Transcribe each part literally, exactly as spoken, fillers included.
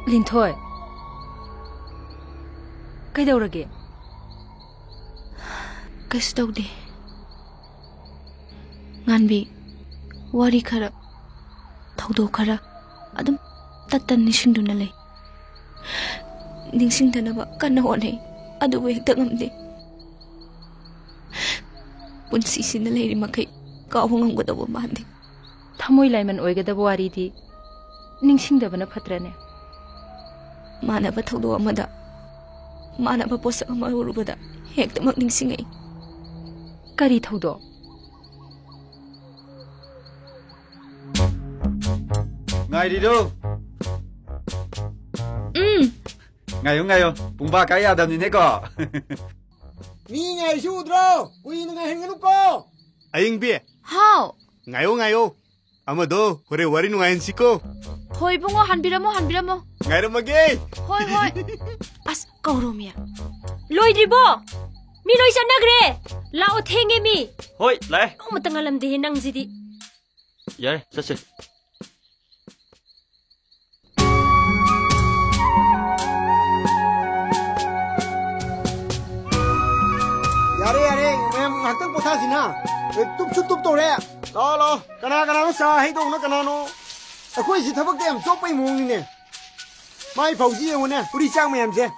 ꯂꯤꯟꯊꯣꯏ, ꯀꯩꯗꯧꯔꯒꯦ? ꯀꯩꯁꯨ ꯇꯧꯗꯦ꯫ ꯉꯥꯟꯕꯤ, ꯋꯥꯔꯤ ꯈꯔ, ꯊꯧꯗꯣꯛ ꯈꯔ ꯑꯗꯨꯝ ꯇꯠꯇꯅ ꯅꯤꯡꯁꯤꯡꯗꯨꯅ ꯂꯩ꯫ ꯅꯤꯡꯁꯤꯡꯗꯅꯕ ꯀꯟꯅ ꯍꯣꯠꯅꯩ, ꯑꯗꯨꯕꯨ ꯍꯦꯛꯇ ꯉꯝꯗꯦ꯫ ꯄꯨꯟꯁꯤꯁꯤꯅ ꯂꯩꯔꯤ ꯃꯈꯩ ꯀꯥꯎꯕ ꯉꯝꯒꯗꯧꯕ ꯃꯥꯟꯗꯦ꯫ ꯊꯃꯣꯏ ꯂꯥꯏꯃꯟ ꯑꯣꯏꯒꯗꯕ ꯋꯥꯔꯤꯗꯤ ꯅꯤꯡꯁꯤꯡꯗꯕꯅ ꯐꯠꯇ꯭ꯔꯅꯦ? ꯃꯥꯟꯅꯕ ꯊꯧꯗꯣꯛ ꯑꯃꯗ, ꯃꯥꯟꯅꯕ ꯄꯣꯠꯁꯛ ꯑꯃ ꯎꯔꯨꯕꯗ ꯍꯦꯛꯇꯃꯛ ꯅꯤꯡꯁꯤꯡꯉꯛꯏ꯫ ꯀꯔꯤ ꯊꯧꯗꯣꯛ? ꯉꯥꯏꯔꯤꯔꯣ? ꯎꯝ꯫ ꯉꯥꯏꯌꯨ, ꯉꯥꯏꯌꯨ꯫ ꯄꯨꯡꯕꯥ ꯀꯥꯏ ꯌꯥꯗꯕꯅꯤꯅꯦꯀꯣ꯫ ꯃꯤ ꯉꯥꯏꯔꯤꯁꯤ ꯎꯗ꯭ꯔꯣ? ꯀꯨꯏꯅ ꯉꯥꯏꯍꯟꯒꯅꯨꯀꯣ꯫ ꯑꯌꯤꯡꯕꯤ꯫ ꯍꯥꯎ꯫ ꯉꯥꯏꯌꯣ, ꯉꯥꯏꯌꯣ꯫ ꯑꯃꯗꯣ ꯍꯣꯔꯦꯟ ꯋꯥꯔꯤ ꯅꯨꯡꯉꯥꯏꯍꯟꯁꯤꯀꯣ꯫ ꯍꯣꯏ ꯏꯕꯨꯡꯉꯣ, ꯍꯟꯕꯤꯔꯝꯃꯣ, ꯍꯟꯕꯤꯔꯝꯃꯣ꯫ ꯉꯥꯏꯔꯝꯃꯒꯦ꯫ ꯍꯣꯏ, ꯍꯣꯏ꯫ ꯑꯁ, ꯀꯧꯔꯣꯃꯤ꯫ ꯂꯣꯏꯗ꯭ꯔꯤꯕꯣ? ꯃꯤ ꯂꯣꯏ ꯆꯠꯅꯈ꯭ꯔꯦ꯫ ꯂꯥꯛꯑꯣ, ꯊꯦꯡꯉꯦ ꯃꯤ꯫ ꯍꯣꯏ, ꯂꯥꯛꯑꯦ꯫ ꯅꯣꯡꯃꯇ ꯉꯜꯂꯝꯗꯦꯍꯦ ꯅꯪꯁꯤꯗꯤ꯫ ꯌꯥꯔꯦ, ꯆꯠꯁꯦ꯫ ꯌꯥꯔꯦ, ꯌꯥꯔꯦ, ꯃꯌꯥꯝ ꯉꯥꯏꯍꯥꯛꯇꯪ ꯄꯣꯊꯥꯁꯤꯅ꯫ ꯑꯦ, ꯇꯨꯞꯁꯨ ꯇꯨꯞ ꯇꯧꯔꯦ꯫ ꯂꯥꯛꯑꯣ, ꯂꯥꯛꯑꯣ꯫ ꯀꯅꯥ ꯀꯅꯥꯅꯣ ꯆꯥ ꯍꯩꯗꯧꯅ ꯀꯅꯥꯅꯣ? ꯑꯩꯈꯣꯏꯁꯤ ꯊꯕꯛꯇ ꯌꯥꯝ ꯆꯣꯞꯄꯩ ꯃꯑꯣꯡꯅꯤꯅꯦ꯫ ꯃꯥꯏ ꯐꯧꯁꯤ ꯌꯦꯡꯉꯨꯅꯦ, ꯎꯔꯤ ꯆꯥꯛ ꯃꯌꯥꯝꯁꯦ꯫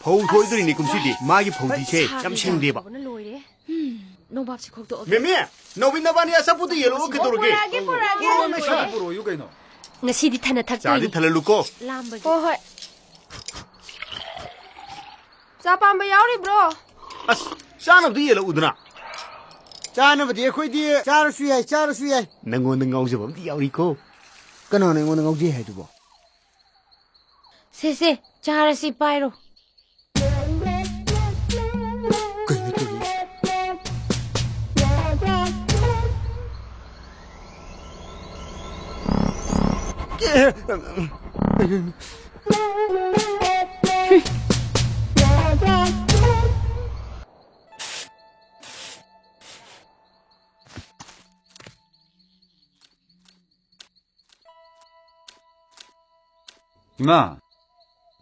ꯐꯧ ꯊꯣꯛꯏꯗꯣꯏꯅꯦ ꯀꯨꯝꯁꯤꯗꯤ꯫ ꯃꯥꯒꯤ ꯐꯧꯗꯤꯁꯦ ꯌꯥꯝ ꯁꯦꯡꯗꯦꯕ꯫ ꯂꯣꯏꯔꯦ꯫ ꯎꯝ, ꯅꯣꯕꯥꯞꯁꯦ ꯈꯣꯛꯇꯣꯛꯑꯒꯦ꯫ ꯃꯦꯃꯤ, ꯅꯥꯎꯕꯤ ꯅꯕꯥꯅꯤ ꯑꯆꯥꯄꯣꯠꯇꯨ ꯌꯦꯜꯂꯛꯑꯣ ꯀꯩꯗꯧꯔꯒꯦ? ꯄꯨꯔꯛꯑꯒꯦ, ꯄꯨꯔꯛꯑꯒꯦ, ꯄꯨꯔꯛꯑꯣ, ꯄꯨꯔꯛꯑꯒꯦ꯫ ꯅꯣꯏ ꯁꯥ ꯄꯨꯔꯛꯑꯣꯌꯨ ꯀꯩꯅꯣ꯫ ꯉꯁꯤꯗꯤ ꯊꯟꯅ ꯊꯛꯇꯣꯏꯅꯤ꯫ ꯆꯥꯗꯤ ꯊꯜꯍꯜꯂꯨꯀꯣ꯫ ꯂꯥꯝꯕꯒꯤ꯫ ꯍꯣꯏ, ꯍꯣꯏ꯫ ꯆꯥ ꯄꯥꯝꯕ ꯌꯥꯎꯔꯤꯕ꯭ꯔꯣ? ꯑꯁ, ꯆꯥꯅꯕꯗꯨ ꯌꯦꯜꯂꯛꯎꯗꯅ꯫ ꯆꯥꯅꯕꯗꯤ ꯑꯩꯈꯣꯏꯗꯤ ꯆꯥꯔꯁꯨ ꯌꯥꯏ, ꯆꯥꯔꯁꯨ ꯌꯥꯏ꯫ ꯅꯪꯉꯣꯟꯗ ꯉꯥꯎꯖꯕ ꯑꯃꯗꯤ ꯌꯥꯎꯔꯤꯀꯣ꯫ ꯀꯅꯥꯅꯣ ꯑꯩꯉꯣꯟꯗ ꯉꯥꯎꯖꯩ ꯍꯥꯏꯗꯨꯕꯣ? ꯁꯦ, ꯁꯦ, ꯆꯥꯔꯁꯤ, ꯄꯥꯏꯔꯣ꯫ ꯀꯩꯅꯣ ꯇꯧꯔꯤꯁꯦ? ꯏꯃꯥ,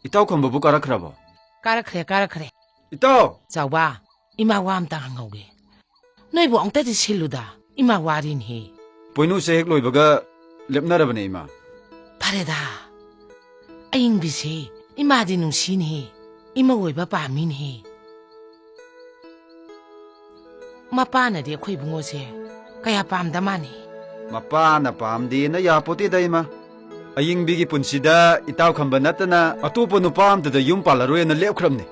ꯏꯇꯥꯎ ꯈꯝꯕꯕꯨ ꯀꯥꯔꯛꯈ꯭ꯔꯕꯣ? ꯀꯥꯔꯛꯈ꯭ꯔꯦ, ꯀꯥꯔꯛꯈ꯭ꯔꯦ꯫ ꯏꯇꯥꯎ! ꯆꯥꯎꯕ, ꯏꯃꯥ ꯋꯥ ꯑꯝꯇ ꯍꯪꯍꯧꯒꯦ꯫ ꯅꯣꯏꯕꯨ ꯑꯃꯨꯛꯇꯗꯤ ꯁꯤꯜꯂꯨꯗ, ꯏꯃꯥ ꯋꯥꯔꯤꯅꯦꯍꯦ꯫ ꯄꯣꯏꯅꯨꯁꯦ ꯍꯦꯛ ꯂꯣꯏꯕꯒ ꯂꯦꯞꯅꯔꯕꯅꯦ, ꯏꯃꯥ꯫ ꯐꯔꯦꯗ, ꯑꯌꯤꯡꯕꯤꯁꯦ ꯏꯃꯥꯗꯤ ꯅꯨꯡꯁꯤꯅꯦꯍꯦ, ꯏꯃꯧ ꯑꯣꯏꯕ ꯄꯥꯝꯃꯤꯅꯦꯍꯦ꯫ ꯃꯄꯥꯅꯗꯤ ꯑꯩꯈꯣꯏ ꯏꯕꯨꯡꯉꯣꯁꯦ ꯀꯌꯥ ꯄꯥꯝꯗ ꯃꯥꯅꯤ꯫ ꯃꯄꯥꯅ ꯄꯥꯝꯗꯦꯅ ꯌꯥꯄꯣꯠꯇꯦꯗ, ꯏꯃꯥ꯫ ꯑꯌꯤꯡꯕꯤꯒꯤ ꯄꯨꯟꯁꯤꯗ ꯏꯇꯥꯎ ꯈꯝꯕ ꯅꯠꯇꯅ ꯑꯇꯣꯞꯄ ꯅꯨꯄꯥ ꯑꯝꯇꯗ ꯌꯨꯝ ꯄꯥꯜꯂꯔꯣꯏꯅ ꯂꯦꯞꯈ꯭ꯔꯕꯅꯦ꯫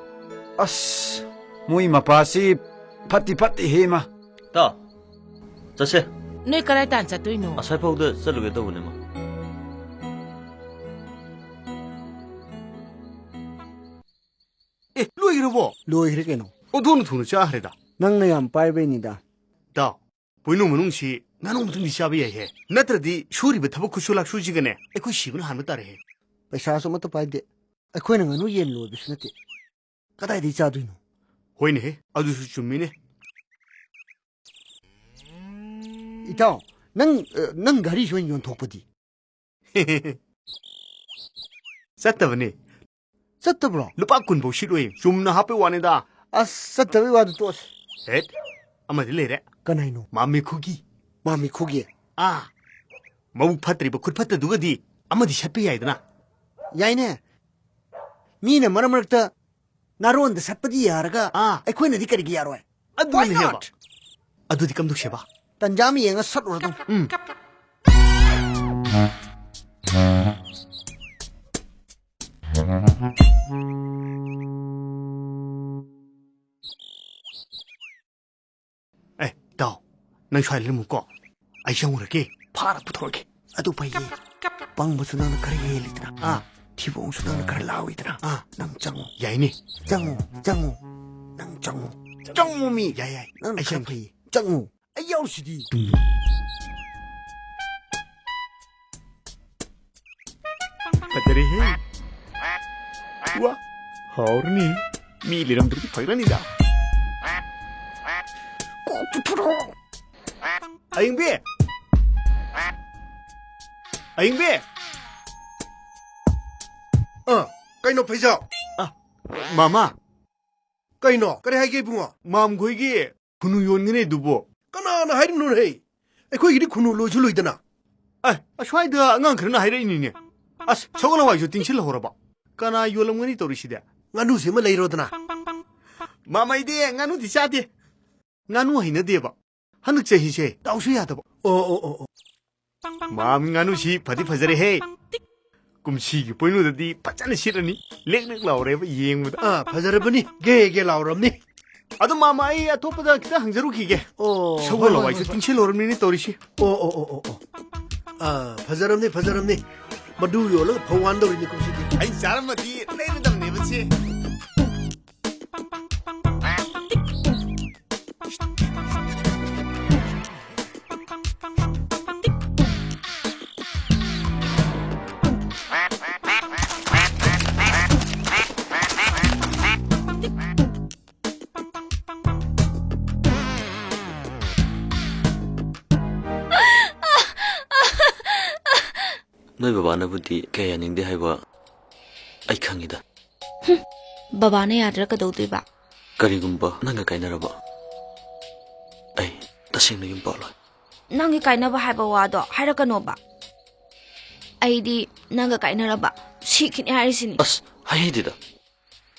ꯑꯁ, ꯃꯣꯏ ꯃꯄꯥꯁꯤ ꯐꯠꯇꯤ ꯐꯠꯇꯦꯍꯦ, ꯏꯃꯥ꯫ ꯇꯥ, ꯆꯠꯁꯦ꯫ ꯅꯣꯏ ꯀꯗꯥꯏ ꯇꯥꯟ ꯆꯠꯇꯣꯏꯅꯣ? ꯑꯁꯥꯏꯐꯥꯎꯗ ꯆꯠꯂꯨꯒꯦ ꯇꯧꯕꯅꯦ, ꯃꯥ꯫ ꯑꯦ, ꯂꯣꯏꯈ꯭ꯔꯕꯣ? ꯂꯣꯏꯈ꯭ꯔꯦ ꯀꯩꯅꯣ꯫ ꯑꯣꯟꯊꯣꯛꯅ ꯊꯨꯅ ꯆꯥꯈ꯭ꯔꯦꯗ꯫ ꯅꯪꯅ ꯌꯥꯝ ꯄꯥꯏꯕꯩꯅꯤꯗ꯫ ꯇꯥꯎ, ꯄꯣꯏꯅꯨ ꯃꯅꯨꯡꯁꯤ ꯉꯥꯅꯨ ꯃꯇꯨꯝꯗꯤ ꯆꯥꯕ ꯌꯥꯏꯍꯦ꯫ ꯅꯠꯇ꯭ꯔꯗꯤ ꯁꯨꯔꯤꯕ ꯊꯕꯛ ꯈꯨꯠꯁꯨ ꯂꯥꯛꯁꯨꯁꯤꯒꯅꯦ ꯑꯩꯈꯣꯏ ꯁꯤꯕꯅ ꯍꯥꯟꯕ ꯇꯥꯔꯦꯍꯦ꯫ ꯄꯩꯁꯥꯁꯨ ꯑꯃꯠꯇ ꯄꯥꯏꯗꯦ꯫ ꯑꯩꯈꯣꯏꯅ ꯉꯥꯅꯨ ꯌꯦꯟ ꯂꯣꯏꯕꯁꯨ ꯅꯠꯇꯦ꯫ ꯀꯗꯥꯏꯗꯒꯤ ꯆꯥꯗꯣꯏꯅꯣ? ꯍꯣꯏꯅꯦꯍꯦ, ꯑꯗꯨꯁꯨ ꯆꯨꯝꯃꯤꯅꯦ꯫ ꯏꯇꯥꯎ, ꯅꯪ, ꯑ, ꯅꯪ ꯘꯔꯤꯁꯨ ꯑꯣꯏꯅ ꯌꯣꯟꯊꯣꯛꯄꯗꯤ? ꯆꯠꯇꯕꯅꯦ꯫ ꯆꯠꯇꯕ꯭ꯔꯣ? ꯂꯨꯄꯥ ꯀꯨꯟ ꯐꯥꯎ ꯁꯤꯠꯂꯣꯏ꯫ ꯆꯨꯝꯅ ꯍꯥꯞꯄꯩ ꯋꯥꯅꯤꯗ꯫ ꯑꯁ, ꯆꯠꯇꯕꯩ ꯋꯥꯗꯨ ꯇꯣꯛꯑꯁꯤ꯫ ꯍꯦꯠ, ꯑꯃꯗꯤ ꯂꯩꯔꯦ꯫ ꯀꯅꯥꯏꯅꯣ? ꯃꯥꯝꯃꯤ ꯈꯨꯒꯤ꯫ ꯃꯥꯝꯃꯤ ꯈꯨꯒꯤ? ꯑꯥ, ꯃꯕꯨꯛ ꯐꯠꯇ꯭ꯔꯤꯕ ꯈꯨꯠ ꯐꯠꯇꯗꯨꯒꯗꯤ ꯑꯃꯗꯤ ꯁꯠꯄ ꯌꯥꯏꯗꯅ꯫ ꯌꯥꯏꯅꯦ꯫ ꯃꯤꯅ ꯃꯔꯛ ꯃꯔꯛꯇ ꯅꯥꯔꯣꯟꯗ ꯁꯠꯄꯗꯤ ꯌꯥꯔꯒ, ꯑꯥ꯫ ꯑꯩꯈꯣꯏꯅꯗꯤ ꯀꯔꯤꯒꯤ ꯌꯥꯔꯣꯏ? ꯑꯗꯨꯅꯦꯕ꯫ Why not? ꯑꯗꯨꯗꯤ ꯀꯝꯗꯧꯁꯦꯕ? ꯇꯟꯖꯥ ꯑꯃ ꯌꯦꯡꯉ ꯁꯠꯂꯨꯔꯗꯧꯅꯤ꯫ ꯎꯝ꯫ ꯑꯦ, ꯇꯥꯎ, ꯅꯪ ꯁ꯭ꯋꯥꯏꯗ ꯂꯩꯔꯝꯃꯨꯀꯣ꯫ ꯑꯩ ꯆꯪꯉꯨꯔꯒꯦ, ꯐꯥꯔ ꯄꯨꯊꯣꯔꯛꯀꯦ꯫ ꯑꯗꯨ ꯐꯩꯌꯦ꯫ ꯄꯪꯕꯁꯨ ꯅꯪꯅ ꯈꯔ ꯍꯦꯜꯂꯤꯗꯅ꯫ ꯑꯥ꯫ ꯊꯤꯕꯣꯡꯁꯨ ꯅꯪꯅ ꯈꯔ ꯂꯥꯎꯏꯗꯅ꯫ ꯑꯥ꯫ ꯅꯪ ꯆꯪꯉꯣ꯫ ꯌꯥꯏꯅꯦ꯫ ꯆꯪꯉꯣ, ꯆꯪꯉꯣ꯫ ꯅꯪ ꯆꯪꯉꯣ꯫ ꯆꯪꯉꯣ ꯃꯤ꯫ ꯌꯥꯏ, ꯌꯥꯏ꯫ ꯅꯪꯅ ꯑꯩ ꯈꯔ ꯆꯪꯒꯦ꯫ ꯐꯩꯌꯦ꯫ ꯆꯪꯉꯣ꯫ ꯑꯩ ꯌꯥꯎꯔꯤꯁꯤꯗꯤ꯫ ꯐꯖꯔꯦꯍꯦ꯫ ꯋꯥ, ꯍꯥꯎꯔꯅꯤ꯫ ꯃꯤ ꯂꯩꯔꯝꯗ꯭ꯔꯗꯤ ꯐꯒꯅꯤꯗ꯫ ꯀꯣꯛ ꯄꯨꯊꯣꯔꯛꯑꯣ꯫ ꯑꯌꯤꯡꯕꯤ! ꯑꯌꯤꯡꯕꯤ! ꯑ, ꯀꯩꯅꯣ ꯐꯩꯖꯥꯎ? ꯑ, ꯃꯥꯃ꯫ ꯀꯩꯅꯣ? ꯀꯔꯤ ꯍꯥꯏꯒꯦ ꯏꯕꯨꯡꯉꯣ? ꯃꯥꯝꯈꯣꯏꯒꯤ ꯈꯨꯅꯨ ꯌꯣꯟꯒꯅꯤ ꯑꯗꯨꯕꯨ꯫ ꯀꯅꯥꯅ ꯍꯥꯏꯔꯤꯅꯣꯍꯦ? ꯑꯩꯈꯣꯏꯒꯤꯗꯤ ꯈꯨꯅꯨ ꯂꯣꯏꯁꯨ ꯂꯣꯏꯗꯅ꯫ ꯑꯦ, ꯑꯁ꯭ꯋꯥꯏꯗ ꯑꯉꯥꯡ ꯈꯔꯅ ꯍꯥꯏꯔꯛꯏꯅꯤꯅꯦ꯫ ꯑꯁ, ꯁꯒꯣꯜ ꯍꯋꯥꯏꯁꯨ ꯇꯤꯡꯁꯤꯜꯍꯧꯔꯕ꯫ ꯀꯅꯥ ꯌꯣꯜꯂꯝꯒꯅꯤ ꯇꯧꯔꯤꯁꯤꯗꯤ? ꯉꯥꯅꯨꯁꯤꯃ ꯂꯩꯔꯣꯗꯅ꯫ ꯃꯥꯃ, ꯑꯩꯗꯤ ꯉꯥꯅꯨꯗꯤ ꯆꯥꯗꯦ꯫ ꯉꯥꯅꯨ ꯍꯩꯅꯗꯦꯕ꯫ ꯍꯟꯗꯛ ꯆꯍꯤꯁꯦ ꯗꯥꯎꯁꯨ ꯌꯥꯗꯕ꯫ ꯑꯣ, ꯑꯣ, ꯑꯣ, ꯑꯣ꯫ ꯃꯥꯝ, ꯉꯥꯅꯨꯁꯤ ꯐꯗꯤ ꯐꯖꯔꯦꯍꯦ꯫ ꯀꯨꯝꯁꯤꯒꯤ ꯄꯣꯏꯅꯨꯗꯗꯤ ꯐꯖꯅ ꯁꯤꯠꯂꯅꯤ꯫ ꯂꯦꯛ ꯂꯦꯛ ꯂꯥꯎꯔꯦꯕ ꯌꯦꯡꯕꯗ꯫ ꯑꯥ, ꯐꯖꯔꯕꯅꯤ꯫ ꯒꯦ ꯒꯦ ꯂꯥꯎꯔꯕꯅꯤ꯫ ꯑꯗꯨ ꯃꯥꯃ, ꯑꯩ ꯑꯇꯣꯞꯄꯗ ꯈꯤꯇꯪ ꯍꯪꯖꯔꯨꯈꯤꯒꯦ꯫ ꯑꯣ, ꯁꯒꯣꯜ ꯍꯣꯏ, ꯍꯣꯏ, ꯍꯋꯥꯏꯁꯨ ꯍꯣꯏ, ꯍꯣꯏ꯫ ꯇꯤꯡꯁꯤꯜꯍꯧꯔꯕꯅꯤꯅꯦ ꯇꯧꯔꯤꯁꯤ꯫ ꯑꯣ, ꯑꯣ, ꯑꯣ, ꯑꯣ, ꯑꯣ꯫ ꯑꯥ, ꯐꯖꯔꯝꯅꯤ, ꯐꯖꯔꯝꯅꯤ꯫ ꯃꯗꯨ ꯌꯣꯜꯂꯒ ꯐꯧ ꯋꯥꯟꯗꯧꯔꯤꯅꯤ ꯀꯨꯝꯁꯤꯗꯤ꯫ ꯑꯩ ꯆꯥꯔꯝꯃꯗꯤ ꯂꯩꯔꯗꯕꯅꯦꯕ ꯁꯤ꯫ ꯅꯣꯏ ꯕꯕꯥꯅꯕꯨꯗꯤ ꯀꯌꯥ ꯌꯥꯅꯤꯡꯗꯦ ꯍꯥꯏꯕ ꯑꯩ ꯈꯪꯉꯤꯗ꯫ ꯕꯕꯥꯅ ꯌꯥꯗ꯭ꯔꯥ ꯀꯩꯗꯧꯗꯣꯏꯕ? ꯀꯔꯤꯒꯨꯝꯕ ꯅꯪꯒ ꯀꯥꯏꯅꯔꯕ, ꯑꯩ ꯇꯁꯦꯡꯅ ꯌꯨꯝ ꯄꯥꯜꯂꯣꯏ꯫ ꯅꯪꯒꯤ ꯀꯥꯏꯅꯕ ꯍꯥꯏꯕ ꯋꯥꯗꯣ ꯍꯥꯏꯔꯛꯀꯅꯣꯕ꯫ ꯑꯩꯗꯤ ꯅꯪꯒ ꯀꯥꯏꯅꯔꯕ ꯁꯤꯈꯤꯅꯤ ꯍꯥꯏꯔꯤꯁꯤꯅꯤ꯫ ꯑꯁ, ꯍꯥꯏꯍꯩꯗꯦꯗ꯫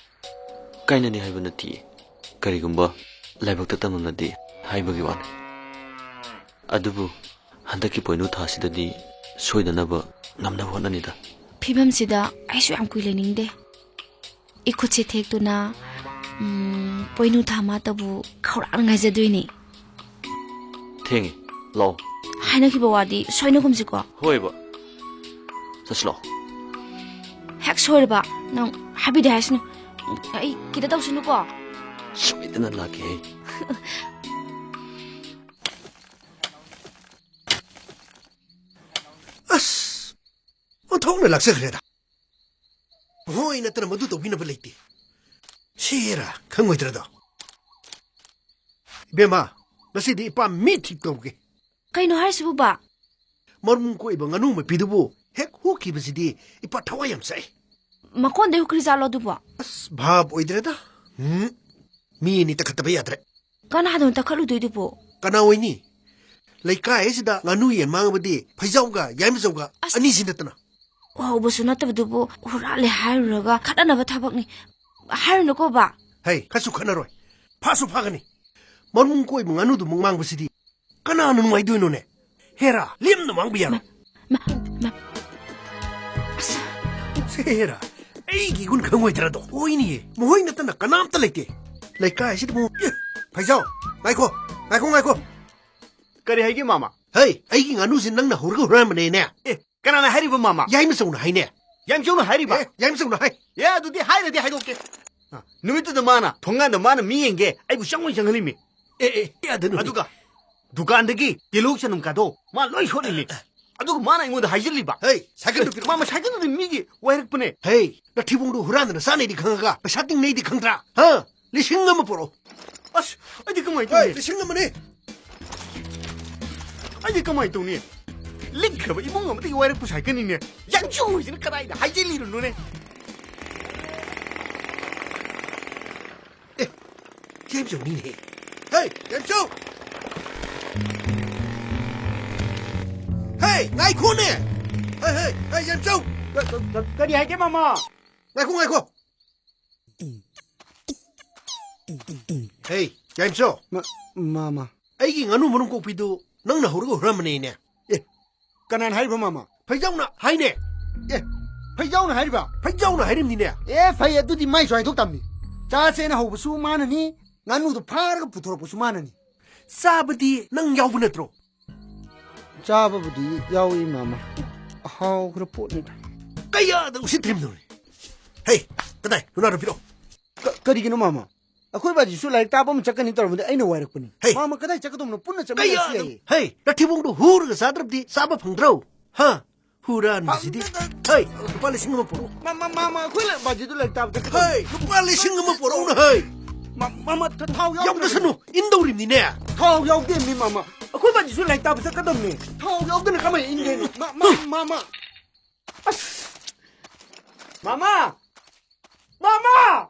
ꯀꯥꯏꯅꯅꯤ ꯍꯥꯏꯕ ꯅꯠꯇꯤꯌꯦ꯫ ꯀꯔꯤꯒꯨꯝꯕ ꯂꯥꯏꯕꯛꯇ ꯇꯝꯂꯝꯂꯗꯤ ꯍꯥꯏꯕꯒꯤ ꯋꯥꯅꯤ꯫ ꯑꯗꯨꯕꯨ ꯍꯟꯗꯛꯀꯤ ꯄꯣꯏꯅꯨ ꯊꯥꯁꯤꯗꯗꯤ ꯁꯣꯏꯗꯅꯕ ꯉꯝꯅꯕ ꯍꯣꯠꯅꯅꯤꯗ꯫ ꯐꯤꯕꯝꯁꯤꯗ ꯑꯩꯁꯨ ꯌꯥꯝ ꯀꯨꯏ ꯂꯩꯅꯤꯡꯗꯦ꯫ ꯏꯈꯨꯠꯁꯦ ꯊꯦꯛꯇꯨꯅ, ꯎꯝ, ꯄꯣꯏꯅꯨ ꯊꯥ ꯃꯥꯇꯕꯨ ꯈꯧꯔꯥꯡꯅ ꯉꯥꯏꯖꯗꯣꯏꯅꯤ꯫ ꯊꯦꯡꯉꯦ, ꯂꯥꯛꯑꯣ꯫ ꯍꯥꯏꯅꯈꯤꯕ ꯋꯥꯗꯤ ꯁꯣꯏꯅꯒꯨꯝꯁꯤꯀꯣ꯫ ꯍꯣꯏꯕ꯫ ꯆꯠꯁꯤ ꯂꯥꯛꯑꯣ꯫ ꯍꯦꯛ ꯁꯣꯏꯔꯕ ꯅꯪ ꯍꯥꯏꯕꯤꯗꯦ ꯍꯥꯏꯁꯅꯨ꯫ ꯑꯩ ꯈꯤꯇ ꯇꯧꯁꯅꯨꯀꯣ꯫ ꯁꯣꯏꯗꯅ ꯂꯥꯛꯀꯦꯍꯦ꯫ ꯑꯁ! ꯑꯣꯟꯊꯣꯛꯅ ꯂꯥꯛꯆꯈ꯭ꯔꯦꯗ꯫ ꯃꯈꯣꯏ ꯅꯠꯇꯅ ꯃꯗꯨ ꯇꯧꯕꯤꯅꯕ ꯂꯩꯇꯦ꯫ ꯁꯤꯔꯥ ꯈꯪꯉꯣꯏꯗ꯭ꯔꯗꯣ꯫ ꯏꯕꯦꯝꯃ, ꯉꯁꯤꯗꯤ ꯏꯄꯥ ꯃꯤ ꯊꯤꯛ ꯇꯧꯒꯦ꯫ ꯀꯩꯅꯣ ꯍꯥꯏꯁꯤꯕꯨ, ꯕꯥ? ꯃꯔꯨꯝ ꯀꯣꯛꯏꯕ ꯉꯥꯅꯨ ꯃꯄꯤꯗꯨꯕꯨ ꯍꯦꯛ ꯍꯨꯈꯤꯕꯁꯤꯗꯤ ꯏꯄꯥ ꯊꯋꯥꯏ ꯌꯥꯝ ꯆꯥꯛꯏ꯫ ꯃꯀꯣꯟꯗꯩ ꯍꯨꯈ꯭ꯔꯤ ꯖꯥꯠꯂꯣ ꯑꯗꯨꯕꯣ? ꯑꯁ, ꯚꯥꯞ ꯑꯣꯏꯗ꯭ꯔꯦꯗ꯫ ꯎꯝ, ꯃꯤ ꯑꯅꯤ ꯇꯛꯈꯠꯇꯕ ꯌꯥꯗ꯭ꯔꯦ꯫ ꯀꯅꯥꯗꯅꯣ ꯇꯛꯈꯠꯂꯨꯗꯣꯏꯗꯨꯕꯣ? ꯀꯅꯥ ꯑꯣꯏꯅꯤ? ꯂꯩꯀꯥꯏ ꯑꯁꯤꯗ ꯉꯥꯅꯨ ꯌꯦꯟ ꯃꯥꯡꯉꯕꯗꯤ ꯐꯩꯖꯥꯎꯒ ꯌꯥꯏꯃꯆꯧꯒ ꯑꯁ꯫ ꯑꯅꯤꯁꯤ ꯅꯠꯇꯅ꯫ ꯎꯍꯧꯕꯁꯨ ꯅꯠꯇꯕꯗꯨꯕꯨ ꯍꯨꯔꯥꯜꯂꯦ ꯍꯥꯏꯔꯨꯔꯒ ꯈꯠꯅꯅꯕ ꯊꯕꯛꯅꯤ꯫ ꯍꯥꯏꯔꯨꯅꯨꯀꯣ, ꯕꯥ꯫ ꯍꯩ, ꯈꯠꯁꯨ ꯈꯠꯅꯔꯣꯏ꯫ ꯐꯥꯁꯨ ꯐꯥꯒꯅꯤ꯫ ꯃꯔꯨꯝ ꯀꯣꯏꯕ ꯉꯥꯅꯨꯗꯨꯃꯛ ꯃꯥꯡꯕꯁꯤꯗꯤ ꯀꯅꯥꯅ ꯅꯨꯡꯉꯥꯏꯗꯣꯏꯅꯣꯅꯦ? ꯍꯦꯔꯥ, ꯂꯦꯝꯅ ꯃꯥꯡꯕ ꯌꯥꯔꯣꯏ꯫ ꯃ-, ꯃ-, ꯃ-, ꯑꯁ꯫ ꯁꯦ ꯍꯦꯔꯥ, ꯑꯩꯒꯤ ꯏꯒꯨꯟ ꯈꯪꯉꯣꯏꯗ꯭ꯔꯗꯣ? ꯍꯣꯏꯅꯦ, ꯃꯈꯣꯏ ꯅꯠꯇꯅ ꯀꯅꯥꯝꯇ ꯂꯩꯇꯦ꯫ ꯂꯩꯀꯥꯏꯁꯤꯗꯕꯨ, ꯑꯦ, ꯐꯩꯖꯥꯎ, ꯉꯥꯏꯈꯣ, ꯉꯥꯏꯈꯣ, ꯉꯥꯏꯈꯣ꯫ ꯀꯔꯤ ꯍꯥꯏꯒꯦ, ꯃꯥꯃ? ꯍꯩ, ꯑꯩꯒꯤ ꯉꯥꯅꯨꯁꯤ ꯅꯪꯅ ꯍꯧꯔꯒ ꯍꯨꯔꯥꯟꯕꯅꯦꯅꯦ꯫ ꯑꯦ, ꯀꯅꯥꯅ ꯍꯥꯏꯔꯤꯕ, ꯃꯥꯃ? ꯌꯥꯏꯃꯆꯧꯅ ꯍꯥꯏꯅꯦ꯫ ꯌꯥꯏꯃꯆꯧꯅ ꯍꯥꯏꯔꯤꯕ? ꯑꯦ, ꯌꯥꯏꯃꯆꯧꯅ ꯍꯥꯏ꯫ ꯑꯦ, ꯑꯗꯨꯗꯤ ꯍꯥꯏꯔꯗꯤ ꯍꯥꯏꯗꯣꯛꯀꯦ꯫ ꯑ, ꯅꯨꯃꯤꯠꯇꯨꯗ ꯃꯥꯅ ꯊꯣꯡꯒꯥꯟꯗ ꯃꯥꯅ ꯃꯤ ꯌꯦꯡꯒꯦ, ꯑꯩꯕꯨ ꯆꯪꯉꯣꯏ ꯆꯪꯍꯜꯂꯤꯃꯤ꯫ ꯑꯦ, ꯑꯦ, ꯑꯦ, ꯑꯗꯨꯅ ꯑꯗꯨꯒ ꯗꯨꯀꯥꯟꯗꯒꯤ ꯇꯤꯜꯍꯧ ꯆꯅꯝ ꯀꯥꯗꯣ ꯃꯥ ꯂꯣꯏ ꯁꯣꯠꯂꯤꯃꯤ꯫ ꯑꯗꯨꯒ ꯃꯥꯅ ꯑꯩꯉꯣꯟꯗ ꯍꯥꯏꯖꯤꯜꯂꯤꯕ꯫ ꯍꯩ, ꯁꯥꯏꯀꯜꯗꯨ ꯄꯤꯔꯛꯑꯣ꯫ ꯃꯥꯃ, ꯁꯥꯏꯀꯜꯗꯨꯗꯤ ꯃꯤꯒꯤ ꯋꯥꯏꯔꯛꯄꯅꯦ꯫ ꯍꯩ, ꯅꯊꯤꯕꯣꯡꯗꯨ ꯍꯨꯔꯥꯟꯗꯅ ꯆꯥꯅꯩꯗꯤ ꯈꯪꯉꯒ ꯄꯩꯁꯥ ꯇꯤꯡꯅꯩꯗꯤ ꯈꯪꯗ꯭ꯔꯥ? ꯍꯥ? ꯂꯤꯁꯤꯡ ꯑꯃ ꯄꯨꯔꯛꯑꯣ꯫ ꯑꯁ, ꯑꯩꯗꯤ ꯀꯃꯥꯏꯅ ꯍꯣꯏ, ꯇꯧꯅꯤ? ꯂꯤꯁꯤꯡ ꯑꯃꯅꯤ꯫ ꯑꯩꯗꯤ ꯀꯃꯥꯏꯅ ꯇꯧꯅꯤ? ꯂꯤꯛꯈ꯭ꯔꯕ ꯏꯃꯨꯡ ꯑꯃꯗꯒꯤ ꯋꯥꯏꯔꯛꯄ ꯁꯥꯏꯀꯜꯅꯤꯅꯦ꯫ ꯌꯥꯏꯃꯆꯧ ꯍꯣꯏꯁꯤꯅ ꯀꯗꯥꯏꯗ ꯍꯥꯏꯖꯤꯜꯂꯤꯔꯨꯅꯣꯅꯦ? ꯑꯦ, ꯌꯥꯏꯃꯆꯧꯅꯤꯅꯦ꯫ ꯍꯦ, ꯌꯥꯏꯃꯆꯧ! ꯍꯦ, ꯉꯥꯏꯈꯣꯅꯦ! ꯍꯦ, ꯍꯦ, ꯍꯦ, ꯌꯥꯏꯃꯆꯧ! ꯀ-, ꯀ-, ꯀ-, ꯀꯔꯤ ꯍꯥꯏꯒꯦ, ꯃꯥꯃ? ꯉꯥꯏꯈꯣ, ꯉꯥꯏꯈꯣ! ꯍꯦ, ꯌꯥꯏꯃꯆꯧ! ꯃ-, ꯃꯥꯃ꯫ ꯑꯩꯒꯤ ꯉꯥꯅꯨ ꯃꯔꯨꯝ ꯀꯣꯛꯄꯤꯗꯨ ꯅꯪꯅ ꯍꯧꯔꯒ ꯍꯨꯔꯥꯟꯕꯅꯦꯅꯦ꯫ ꯑꯦ, ꯀꯅꯥꯅ ꯍꯥꯏꯔꯤꯕ, ꯃꯥꯃ? ꯐꯩꯖꯥꯎꯅ ꯍꯥꯏꯅꯦ꯫ ꯑꯦ, ꯐꯩꯖꯥꯎꯅ ꯍꯥꯏꯔꯤꯕ? ꯐꯩꯖꯥꯎꯅ ꯍꯥꯏꯔꯤꯕꯅꯤꯅꯦ꯫ ꯑꯦ, ꯐꯩ, ꯑꯗꯨꯗꯤ ꯃꯥꯏꯁꯨ ꯍꯥꯏꯗꯣꯛ ꯇꯝꯅꯤ꯫ ꯆꯥꯁꯦꯅ ꯍꯧꯕꯁꯨ ꯃꯥꯅꯅꯤ, ꯉꯥꯅꯨꯗꯣ ꯐꯥꯔꯒ ꯄꯨꯊꯣꯔꯛꯄꯁꯨ ꯃꯥꯅꯅꯤ꯫ ꯆꯥꯕꯗꯤ ꯅꯪ ꯌꯥꯎꯕ ꯅꯠꯇ꯭ꯔꯣ? ꯆꯥꯕꯕꯨꯗꯤ ꯌꯥꯎꯏ, ꯃꯥꯃ꯫ ꯑꯍꯥꯎꯈ꯭ꯔ ꯄꯣꯠꯅꯤꯗ꯫ ꯀꯌꯥꯗ ꯎꯁꯤꯠꯇ꯭ꯔꯤꯕꯅꯣꯅꯦ? ꯍꯦ, ꯀꯗꯥꯏ? ꯂꯨꯅꯥꯗꯣ ꯄꯤꯔꯛꯑꯣ꯫ ꯀ-, ꯀꯔꯤꯒꯤꯅꯣ, ꯃꯥꯃ? ꯑꯩꯈꯣꯏ ꯕꯥꯖꯤꯁꯨ ꯂꯥꯏꯔꯤꯛ ꯇꯥꯕ ꯑꯃ ꯆꯠꯀꯅꯤ ꯇꯧꯔꯝꯕꯗ ꯑꯩꯅ ꯋꯥꯏꯔꯛꯄꯅꯤ꯫ ꯍꯦ꯫ ꯃꯥꯃ, ꯀꯗꯥꯏ ꯆꯠꯀꯗꯧꯅꯣ? ꯄꯨꯟꯅ ꯆꯠꯃꯤꯟꯅꯔꯁꯨ ꯀꯌꯥꯗ? ꯌꯥꯏꯌꯦ꯫ ꯍꯦ, ꯅꯊꯤꯕꯣꯡꯗꯣ ꯍꯨꯔꯒ ꯆꯥꯗ꯭ꯔꯕꯗꯤ ꯆꯥꯕ ꯐꯪꯗ꯭ꯔꯣ? ꯍꯥ? ꯍꯨꯔꯥꯟꯕꯁꯤꯗꯤ꯫ ꯐꯪꯗꯦꯗ꯫ ꯍꯦ, ꯂꯨꯄꯥ ꯂꯤꯁꯤꯡ ꯑꯃ ꯄꯨꯔꯛꯑꯣ꯫ ꯃꯥ-, ꯃꯥ-, ꯃꯥꯃ, ꯑꯩꯈꯣꯏ ꯕꯥꯖꯤꯗꯨ ꯂꯥꯏꯔꯤꯛ ꯇꯥꯕ ꯆꯠꯀꯗꯧꯅꯤ꯫ ꯍꯦ, ꯂꯨꯄꯥ ꯂꯤꯁꯤꯡ ꯑꯃ ꯄꯨꯔꯛꯎꯅ, ꯍꯦ꯫ ꯃꯥ-, ꯃꯥꯃ, ꯊ-, ꯊꯥꯎ ꯌꯥꯎꯗ꯭ꯔꯕꯅꯤ꯫ ꯌꯥꯎꯗꯁꯅꯨ, ꯏꯟꯗꯧꯔꯤꯕꯅꯤꯅꯦ꯫ ꯊꯥꯎ ꯌꯥꯎꯗꯦꯃꯤ, ꯃꯥꯃ꯫ ꯑꯩꯈꯣꯏ ꯕꯥꯖꯤꯁꯨ ꯂꯥꯏꯔꯤꯛ ꯇꯥꯕ ꯆꯠꯀꯗꯧꯅꯤ꯫ ꯊꯥꯎ ꯌꯥꯎꯗꯅ ꯀꯃꯥꯏꯅ ꯏꯟꯗꯣꯏꯅꯣ? ꯃꯥ-, ꯃꯥ-, ꯃꯥꯃ꯫ ꯑꯁ꯫ ꯃꯃꯥ! ꯃꯃꯥ!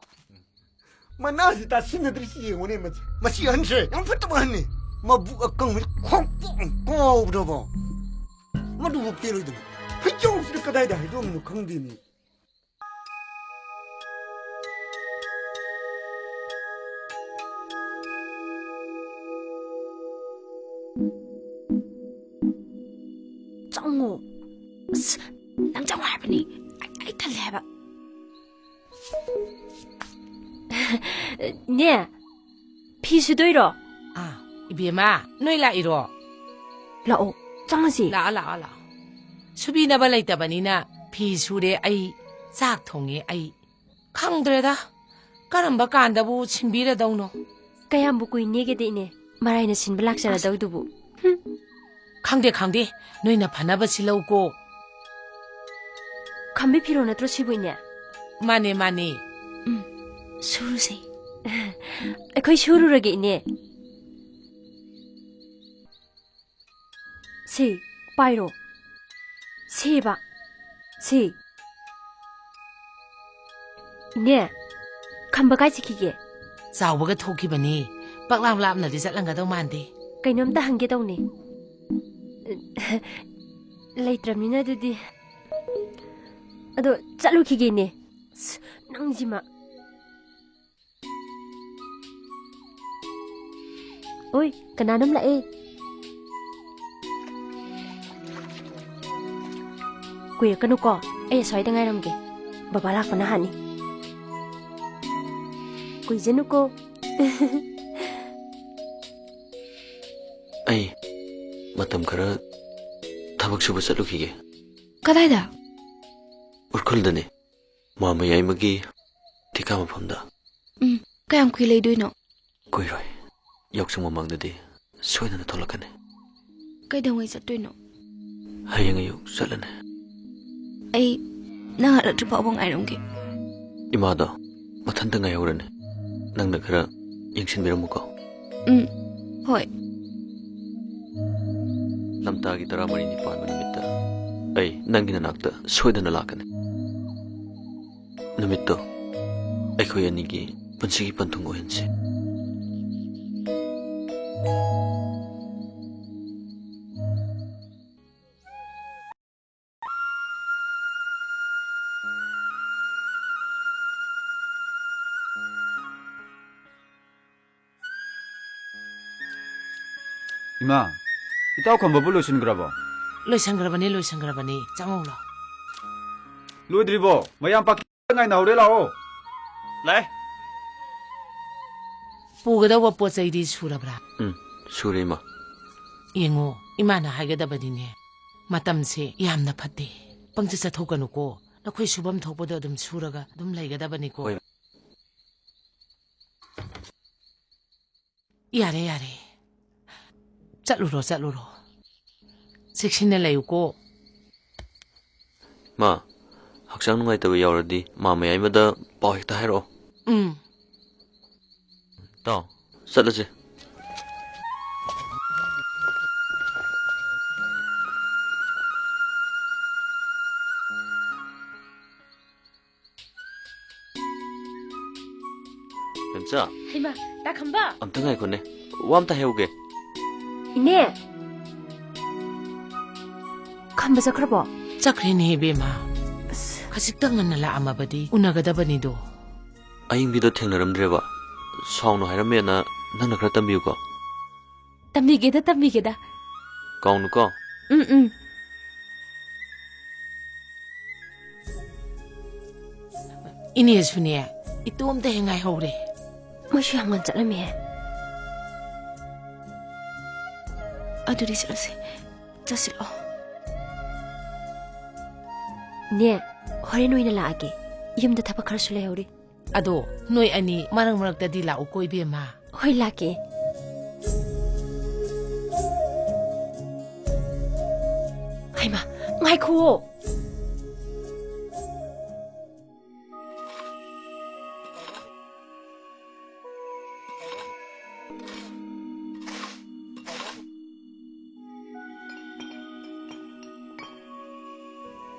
ꯃꯅꯥꯁꯤ ꯇꯥꯁꯤꯟꯅꯗ꯭ꯔꯤꯁꯤ ꯌꯦꯡꯉꯨꯅꯦ, ꯃꯁꯤ꯫ ꯃꯁꯤ ꯑꯍꯟꯁꯦ ꯌꯥꯝ ꯐꯠꯇꯕ ꯑꯍꯟꯅꯤ꯫ ꯃꯕꯨꯛ ꯑꯀꯪꯕꯁꯤ ꯈꯣꯡꯄꯣꯛ ꯀꯥꯎꯕꯗꯕꯣ꯫ ꯃꯗꯨꯕꯨ ꯄꯦꯜꯂꯣꯏꯗꯕ꯫ ꯐꯩꯖꯣꯝꯁꯤꯗ ꯀꯗꯥꯏꯗ ꯍꯩꯗꯣꯛꯑꯝꯃꯤꯅꯣ ꯈꯪꯗꯦꯅꯦ꯫ ꯆꯪꯉꯣ꯫ ꯑꯁ, ꯅꯪ ꯆꯪꯉꯣ ꯍꯥꯏꯕꯅꯤ꯫ ꯑꯩ, ꯑꯩ ꯇꯜꯂꯦ ꯍꯥꯏꯕ꯫ ꯅꯦ, ꯐꯤ ꯁꯨꯗꯣꯏꯔꯣ? ꯑꯥ, ꯏꯕꯦꯝꯃ, ꯅꯣꯏ ꯂꯥꯛꯏꯔꯣ? ꯂꯥꯛꯑꯣ, ꯆꯪꯉꯁꯤ꯫ ꯂꯥꯛꯑꯣ, ꯂꯥꯛꯑꯣ, ꯂꯥꯛꯑꯣ꯫ ꯁꯨꯕꯤꯅꯕ ꯂꯩꯇꯕꯅꯤꯅ ꯐꯤ ꯁꯨꯔꯦ ꯑꯩ, ꯆꯥꯛ ꯊꯣꯡꯉꯦ ꯑꯩ꯫ ꯈꯪꯗ꯭ꯔꯦꯗ, ꯀꯔꯝꯕ ꯀꯥꯟꯗꯕꯨ ꯁꯤꯟꯕꯤꯔꯗꯧꯅꯣ? ꯀꯌꯥꯝꯕꯨ ꯀꯨꯏꯅꯦꯒꯦꯗ, ꯏꯅꯦ? ꯃꯔꯥꯏꯅ ꯁꯤꯟꯕ ꯂꯥꯛꯆꯔꯗꯧꯗꯨꯕꯨ꯫ ꯍꯨꯝ꯫ ꯈꯪꯗꯦ, ꯈꯪꯗꯦ, ꯅꯣꯏꯅ ꯐꯅꯕ ꯁꯤꯜꯂꯧꯀꯣ꯫ ꯈꯝꯕꯤ ꯐꯤꯔꯣꯜ ꯅꯠꯇ꯭ꯔꯣ ꯁꯤꯕꯨ, ꯏꯅꯦ? ꯃꯥꯅꯦ, ꯃꯥꯅꯦ꯫ ꯎꯝ, ꯁꯨꯔꯨꯁꯦ꯫ ꯑꯩꯈꯣꯏ ꯁꯨꯔꯨꯔꯒꯦ, ꯏꯅꯦ꯫ ꯁꯤ, ꯄꯥꯏꯔꯣ꯫ ꯁꯤꯕ꯫ ꯁꯤ꯫ ꯏꯅꯦ, ꯈꯝꯕ ꯀꯥꯏ ꯆꯠꯈꯤꯒꯦ? ꯆꯥꯎꯕꯒ ꯊꯣꯛꯈꯤꯕꯅꯤ꯫ ꯄꯛꯂꯥꯞ ꯂꯥꯞꯅꯗꯤ ꯆꯠꯂꯝꯒꯗꯧ ꯃꯥꯟꯗꯦ꯫ ꯀꯩꯅꯣꯝꯇ ꯍꯪꯒꯦ ꯇꯧꯅꯤ꯫ ꯂꯩꯇ꯭ꯔꯕꯅꯤꯅ ꯑꯗꯨꯗꯤ꯫ ꯑꯗꯣ ꯆꯠꯂꯨꯈꯤꯒꯦꯅꯦ꯫ ꯑꯁ, ꯅꯪꯁꯤꯃ꯫ ꯑꯣꯏ, ꯀꯅꯥꯅꯣꯝ ꯂꯥꯛꯑꯦ꯫ ꯀꯨꯏꯔꯛꯀꯅꯨꯀꯣ, ꯑꯩ ꯑꯁ꯭ꯋꯥꯏꯗ ꯉꯥꯏꯔꯝꯒꯦ꯫ ꯕꯕꯥ ꯂꯥꯛꯄꯅ ꯍꯥꯟꯅꯤ꯫ ꯀꯨꯏꯖꯅꯨꯀꯣ꯫ ꯑꯩ ꯃꯇꯝ ꯈꯔ ꯊꯕꯛ ꯁꯨꯕ ꯆꯠꯂꯨꯈꯤꯒꯦ꯫ ꯀꯗꯥꯏꯗ? ꯎꯔꯈꯨꯜꯗꯅꯦ꯫ ꯃꯥꯃꯌꯥꯏꯃꯒꯤ ꯊꯤꯀꯥ ꯃꯐꯝꯗ꯫ ꯎꯝ, ꯀꯌꯥꯝ ꯀꯨꯏ ꯂꯩꯗꯣꯏꯅꯣ? ꯀꯨꯏꯔꯣꯏ꯫ ꯌꯥꯎꯁꯪ ꯃꯃꯥꯡꯗꯗꯤ ꯁꯣꯏꯗꯅ ꯊꯣꯛꯂꯛꯀꯅꯤ꯫ ꯀꯩꯗꯧꯉꯩ ꯆꯠꯇꯣꯏꯅꯣ? ꯍꯌꯦꯡ ꯑꯌꯨꯛ ꯆꯠꯂꯅꯤ꯫ ꯑꯩ ꯅꯪ ꯍꯜꯂꯛꯇ꯭ꯔꯤ ꯐꯥꯎꯕ ꯉꯥꯏꯔꯝꯒꯦ꯫ ꯏꯃꯥꯗꯣ ꯃꯊꯟꯇ ꯉꯥꯏꯍꯧꯔꯅꯤ꯫ ꯅꯪꯅ ꯈꯔ ꯌꯦꯡꯁꯤꯟꯕꯤꯔꯝꯃꯨꯀꯣ꯫ ꯎꯝ, ꯍꯣꯏ꯫ ꯂꯝꯇꯥꯒꯤ ꯇꯔꯥꯃꯔꯤꯅꯤ ꯄꯥꯟꯕ ꯅꯨꯃꯤꯠꯇ ꯑꯩ ꯅꯪꯒꯤ ꯅꯅꯥꯛꯇ ꯁꯣꯏꯗꯅ ꯂꯥꯛꯀꯅꯤ꯫ ꯅꯨꯃꯤꯠꯇꯣ ꯑꯩꯈꯣꯏ ꯑꯅꯤꯒꯤ ꯄꯨꯟꯁꯤꯒꯤ ꯄꯟꯊꯨꯡ ꯑꯣꯏꯍꯟꯁꯤ꯫ ꯏꯃꯥ, ꯏꯇꯥꯎ ꯈꯝꯕꯕꯨ ꯂꯣꯏꯁꯤꯟꯈ꯭ꯔꯕꯣ? ꯂꯣꯏꯁꯟꯈ꯭ꯔꯕꯅꯤ, ꯂꯣꯏꯁꯟꯈ꯭ꯔꯕꯅꯤ꯫ ꯆꯪꯉꯧ ꯂꯥꯎ꯫ ꯂꯣꯏꯗ꯭ꯔꯤꯕꯣ? ꯃꯌꯥꯝ ꯄꯥꯀꯤ ꯉꯥꯏꯅꯍꯧꯔꯦ, ꯂꯥꯛꯑꯣ꯫ ꯂꯥꯛꯑꯦ꯫ ꯄꯨꯒꯗꯧꯕ ꯄꯣꯠ ꯆꯩꯗꯤ ꯁꯨꯔꯕ꯭ꯔꯥ? ꯎꯝ, ꯁꯨꯔꯦ, ꯏꯃꯥ꯫ ꯌꯦꯡꯉꯣ, ꯏꯃꯥꯅ ꯍꯥꯏꯒꯗꯕꯅꯤꯅꯦ꯫ ꯃꯇꯝꯁꯦ ꯌꯥꯝꯅ ꯐꯠꯇꯦ꯫ ꯄꯪꯆꯠ ꯆꯠꯊꯣꯛꯀꯅꯨꯀꯣ꯫ ꯅꯈꯣꯏ ꯁꯨꯐꯝ ꯊꯣꯛꯄꯗꯣ ꯑꯗꯨꯝ ꯁꯨꯔꯒ ꯑꯗꯨꯝ ꯂꯩꯒꯗꯕꯅꯤꯀꯣ꯫ ꯍꯣꯏ꯫ ꯌꯥꯔꯦ, ꯌꯥꯔꯦ꯫ ꯆꯠꯂꯨꯔꯣ, ꯆꯠꯂꯨꯔꯣ꯫ ꯆꯦꯛꯁꯤꯟꯅ ꯂꯩꯌꯨꯀꯣ꯫ ꯃꯥ, ꯍꯛꯆꯥꯡ ꯅꯨꯡꯉꯥꯏꯇꯕ ꯌꯥꯎꯔꯗꯤ ꯃꯥ ꯃꯌꯥꯏꯃꯗ ꯄꯥꯎ ꯍꯦꯛꯇ ꯍꯥꯏꯔꯛꯑꯣ꯫ ꯎꯝ꯫ ꯇꯥꯎ, ꯆꯠꯂꯁꯦ꯫ ꯄꯦꯝꯆꯥ꯫ ꯍꯩꯃꯥ, ꯇꯥ ꯈꯝꯕ꯫ ꯑꯝꯇ ꯉꯥꯏꯈꯣꯅꯦ, ꯋꯥ ꯑꯝꯇ ꯍꯥꯏꯍꯧꯒꯦ꯫ ꯏꯅꯦ꯫ ꯈꯝꯕ ꯆꯠꯈ꯭ꯔꯕꯣ? ꯆꯠꯈ꯭ꯔꯦꯅꯦ, ꯏꯕꯦꯝꯃ꯫ ꯑꯁ꯫ ꯈꯖꯤꯛꯇ ꯉꯟꯅ ꯂꯥꯛꯑꯝꯃꯕꯗꯤ ꯎꯅꯒꯗꯕꯅꯤꯗꯣ꯫ ꯑꯌꯤꯡꯕꯤꯗꯣ ꯊꯦꯡꯅꯔꯝꯗ꯭ꯔꯦꯕ꯫ ꯁꯥꯎꯅꯨ ꯍꯥꯏꯔꯝꯃꯦꯅ ꯅꯪꯅ ꯈꯔ ꯇꯝꯕꯤꯌꯨꯀꯣ꯫ ꯇꯝꯕꯤꯒꯦꯗ, ꯇꯝꯕꯤꯒꯦꯗ꯫ ꯀꯥꯎꯅꯨꯀꯣ꯫ ꯎꯝ, ꯎꯝ꯫ ꯏꯅꯦꯁꯨꯅꯦ, ꯏꯇꯣꯝꯇ ꯍꯦꯛ ꯉꯥꯏꯍꯧꯔꯦ꯫ ꯃꯣꯏꯁꯨ ꯌꯥꯝ ꯉꯟ ꯆꯠꯂꯝꯃꯦꯍꯦ꯫ ꯑꯗꯨꯗꯤ ꯆꯠꯂꯁꯦ꯫ ꯆꯠꯁꯤꯜꯂꯣ꯫ ꯅꯦ, ꯍꯣꯔꯦꯟ ꯑꯣꯏꯅ ꯂꯥꯛꯑꯒꯦ꯫ ꯌꯨꯝꯗ ꯊꯕꯛ ꯈꯔꯁꯨ ꯂꯩꯍꯧꯔꯤ꯫ ꯑꯗꯣ, ꯅꯣꯏ ꯑꯅꯤ ꯃꯔꯛ ꯃꯔꯛꯇꯗꯤ ꯂꯥꯛꯎꯀꯣ, ꯏꯕꯦꯝꯃ꯫ ꯍꯣꯏ, ꯂꯥꯛꯀꯦ꯫ ꯍꯩꯃꯥ, ꯉꯥꯏꯈꯨꯋꯣ꯫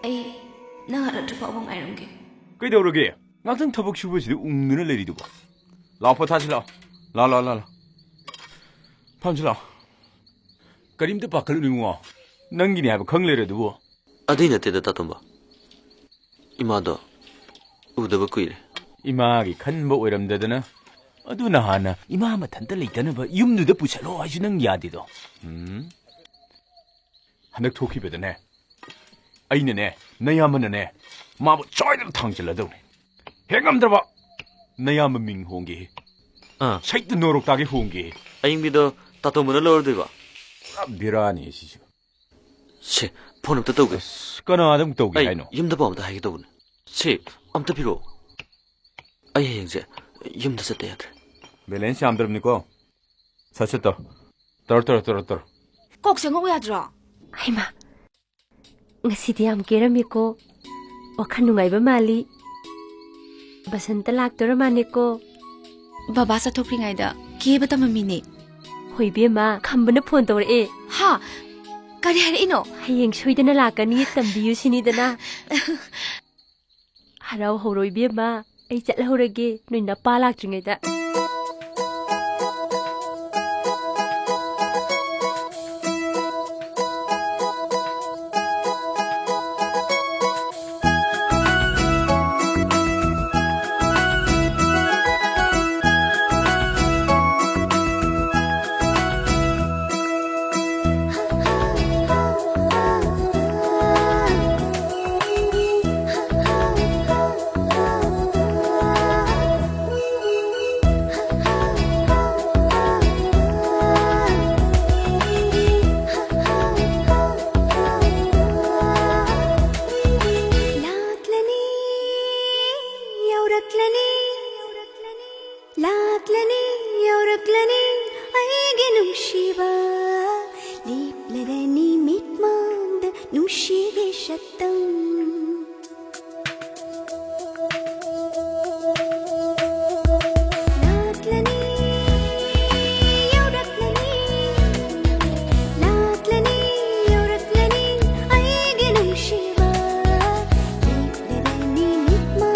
ꯑꯩ ꯅꯪ ꯍꯜꯂꯛꯇ꯭ꯔꯤ ꯐꯥꯎꯕ ꯉꯥꯏꯔꯝꯒꯦ꯫ ꯀꯩꯗꯧꯔꯒꯦ? ꯉꯥꯛꯇꯪ ꯊꯕꯛ ꯁꯨꯕꯁꯤꯗ ꯎꯪꯗꯨꯅ ꯂꯩꯔꯤꯗꯨꯕꯣ? ꯂꯥꯎ, ꯄꯣꯊꯥꯁꯤ ꯂꯥꯎ꯫ ꯂꯥꯎ, ꯂꯥꯎ, ꯂꯥꯎ, ꯂꯥꯎ꯫ ꯐꯝꯁꯤ ꯂꯥꯎ꯫ ꯀꯔꯤꯝꯇ ꯄꯥꯈꯠꯂꯨꯅꯨ ꯏꯕꯨꯡꯉꯣ꯫ ꯅꯪꯒꯤꯅꯤ ꯍꯥꯏꯕ ꯈꯪ ꯂꯩꯔꯦ ꯑꯗꯨꯕꯨ꯫ ꯑꯗꯨꯏ ꯅꯠꯇꯦꯗ, ꯇꯥꯇꯣꯝꯕ꯫ ꯏꯃꯥꯗꯣ ꯎꯗꯕ ꯀꯨꯏꯔꯦ꯫ ꯏꯃꯥꯒꯤ ꯈꯟꯕ ꯑꯣꯏꯔꯝꯗꯗꯅ꯫ ꯑꯗꯨ ꯅꯍꯥꯟꯅ ꯏꯃꯥ ꯃꯊꯟꯇ ꯂꯩꯇꯅꯕ ꯌꯨꯝꯗꯨꯗ ꯄꯨꯁꯜꯂꯣ ꯍꯥꯏꯁꯨ ꯅꯪ ꯌꯥꯗꯦꯗꯣ꯫ ꯎꯝ꯫ ꯍꯟꯗꯛ ꯊꯣꯛꯈꯤꯕꯗꯅꯦ, ꯑꯩꯅꯅꯦ, ꯅꯌꯥꯝꯕꯅꯅꯦ, ꯃꯥꯕꯨ ꯁꯣꯏꯗꯅ ꯊꯥꯡꯖꯤꯜꯂꯗꯧꯅꯤ꯫ ꯍꯦꯛ ꯉꯝꯗ꯭ꯔꯕ, ꯅꯌꯥꯝꯕ ꯃꯤꯡ ꯍꯣꯡꯒꯦ꯫ ꯑꯥ꯫ ꯁꯩꯇ ꯅꯣꯔꯣꯛꯇꯥꯒꯤ ꯍꯣꯡꯒꯦ꯫ ꯑꯌꯤꯡꯕꯤꯗꯣ ꯇꯥꯇꯣꯝꯕꯅ ꯂꯧꯔꯗꯣꯏꯕ? ꯄꯨꯔꯥ ꯕꯦꯔꯥꯅꯤ ꯁꯤꯁꯨ꯫ ꯁꯦ, ꯐꯣꯟ ꯑꯝꯇ ꯇꯧꯒꯦ꯫ ꯑꯁ, ꯀꯅꯥꯗ ꯑꯃꯨꯛ ꯇꯧꯒꯦ ꯑꯩ ꯍꯥꯏꯅꯣ? ꯌꯨꯝꯗ ꯄꯥꯎ ꯑꯝꯇ ꯍꯥꯏꯒꯦ ꯇꯧꯕꯅꯦ꯫ ꯁꯦ, ꯑꯝꯇ ꯄꯤꯔꯛꯑꯣ꯫ ꯑꯩ ꯍꯌꯦꯡꯁꯦ ꯌꯨꯝꯗ ꯆꯠꯇ ꯌꯥꯗ꯭ꯔꯦ꯫ ꯕꯦꯂꯦꯟꯁ ꯌꯥꯝꯗ꯭ꯔꯕꯅꯤꯀꯣ꯫ ꯁꯠ ꯁꯠ ꯇꯧ꯫ ꯇꯧꯔꯣ, ꯇꯧꯔꯣ, ꯇꯧꯔꯣ, ꯇꯧꯔꯣ꯫ ꯀꯣꯛꯁꯦ ꯉꯧ ꯌꯥꯗ꯭ꯔꯣ? ꯍꯩꯃꯥ, ꯉꯁꯤꯗꯤ ꯌꯥꯝ ꯀꯦꯔꯝꯃꯤꯀꯣ꯫ ꯋꯥꯈꯜ ꯅꯨꯡꯉꯥꯏꯕ ꯃꯥꯜꯂꯤ꯫ ꯕꯁꯟꯇ ꯂꯥꯛꯇꯣꯔ ꯃꯥꯅꯦꯀꯣ꯫ ꯕꯕꯥ ꯆꯠꯊꯣꯛꯈ꯭ꯔꯤꯉꯩꯗ ꯀꯦꯕ ꯇꯝꯃꯝꯃꯤꯅꯦ꯫ ꯍꯣꯏ ꯏꯕꯦꯝꯃ, ꯈꯝꯕꯅ ꯐꯣꯟ ꯇꯧꯔꯛꯑꯦ꯫ ꯍꯥ? ꯀꯔꯤ ꯍꯥꯏꯔꯛꯏꯅꯣ? ꯍꯌꯦꯡ ꯁꯣꯏꯗꯅ ꯂꯥꯛꯀꯅꯤ, ꯇꯝꯕꯤꯌꯨ ꯁꯤꯅꯤꯗꯅ꯫ ꯍꯔꯥꯎ ꯍꯧꯔꯣ ꯏꯕꯦꯝꯃ, ꯑꯩ ꯆꯠꯍꯧꯔꯒꯦ ꯅꯣꯏ ꯅꯄꯥ ꯂꯥꯛꯇ꯭ꯔꯤꯉꯩꯗ꯫ ꯂꯥꯛꯂꯅꯤ, ꯌꯧꯔꯛꯂꯅꯤ, ꯂꯥꯛꯂꯅꯤ, ꯌꯧꯔꯛꯂꯅꯤ ꯑꯩꯒꯤ ꯅꯨꯡꯁꯤꯕ꯫ ꯂꯦꯞꯂꯔꯅꯤ ꯃꯤꯠꯃꯥꯡꯗ ꯅꯨꯡꯁꯤꯒꯤ ꯁꯛꯇꯝ꯫ ꯂꯥꯛꯂꯅꯤ, ꯌꯧꯔꯛꯂꯅꯤ, ꯂꯥꯛꯂꯅꯤ, ꯌꯧꯔꯛꯂꯅꯤ ꯑꯩꯒꯤ ꯅꯨꯡꯁꯤꯕ꯫ ꯂꯦꯞꯂꯔꯅꯤ ꯃꯤꯠꯃꯥꯡꯗ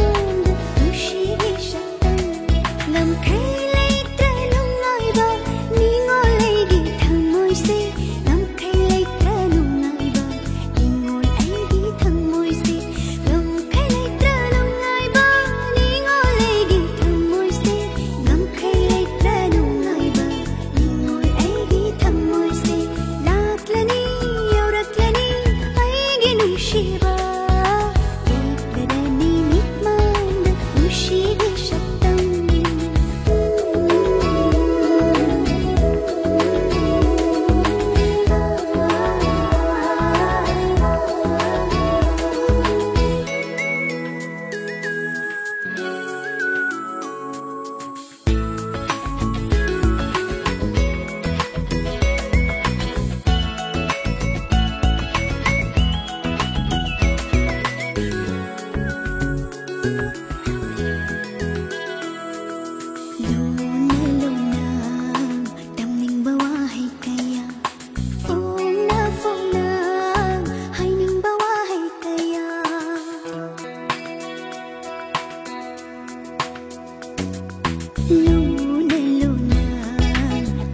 ꯂꯨꯅ ꯂꯨꯅ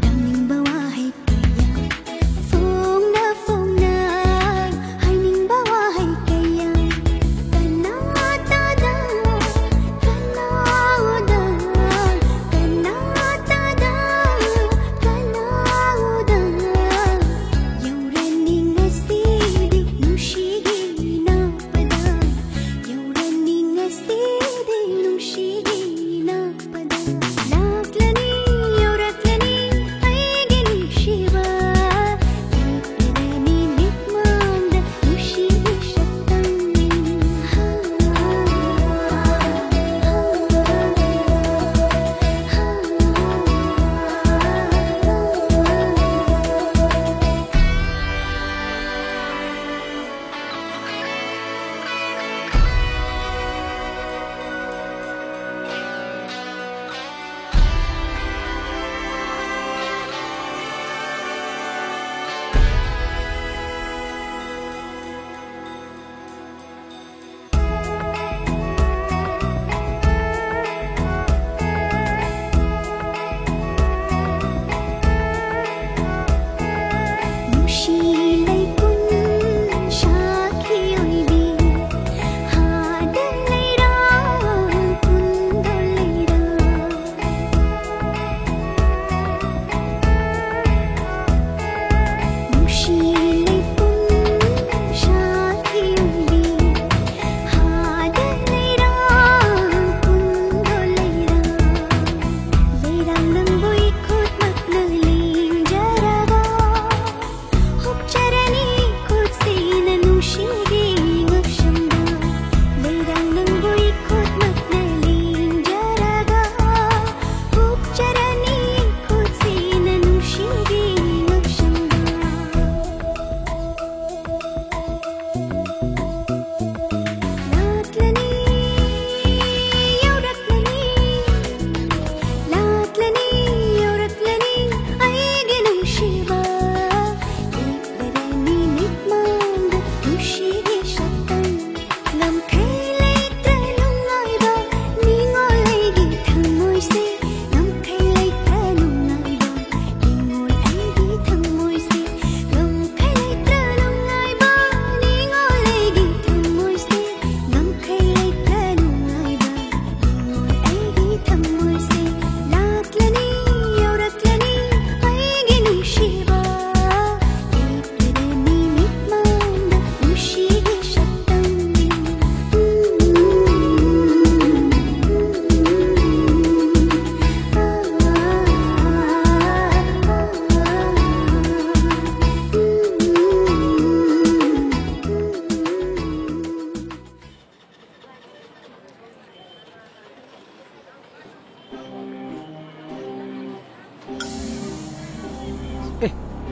ꯇꯝꯅꯤꯡꯕ ꯋꯥꯍꯩ ꯀꯌꯥ, ꯐꯣꯡꯅ ꯐꯣꯡꯅ ꯍꯥꯏꯅꯤꯡꯕ ꯋꯥꯍꯩ ꯀꯌꯥ, ꯀꯅꯥꯇꯗ, ꯀꯅꯥꯗ, ꯀꯅꯥꯇꯗ, ꯀꯅꯥꯗ ꯌꯧꯔꯅꯤꯡꯉꯁꯤꯗꯤ ꯅꯨꯡꯁꯤꯒꯤ ꯅꯥꯄꯗ, ꯌꯧꯔꯅꯤꯡꯉꯁꯤꯗꯤ ꯅꯨꯡꯁꯤꯒꯤ ꯅꯥꯄꯗ꯫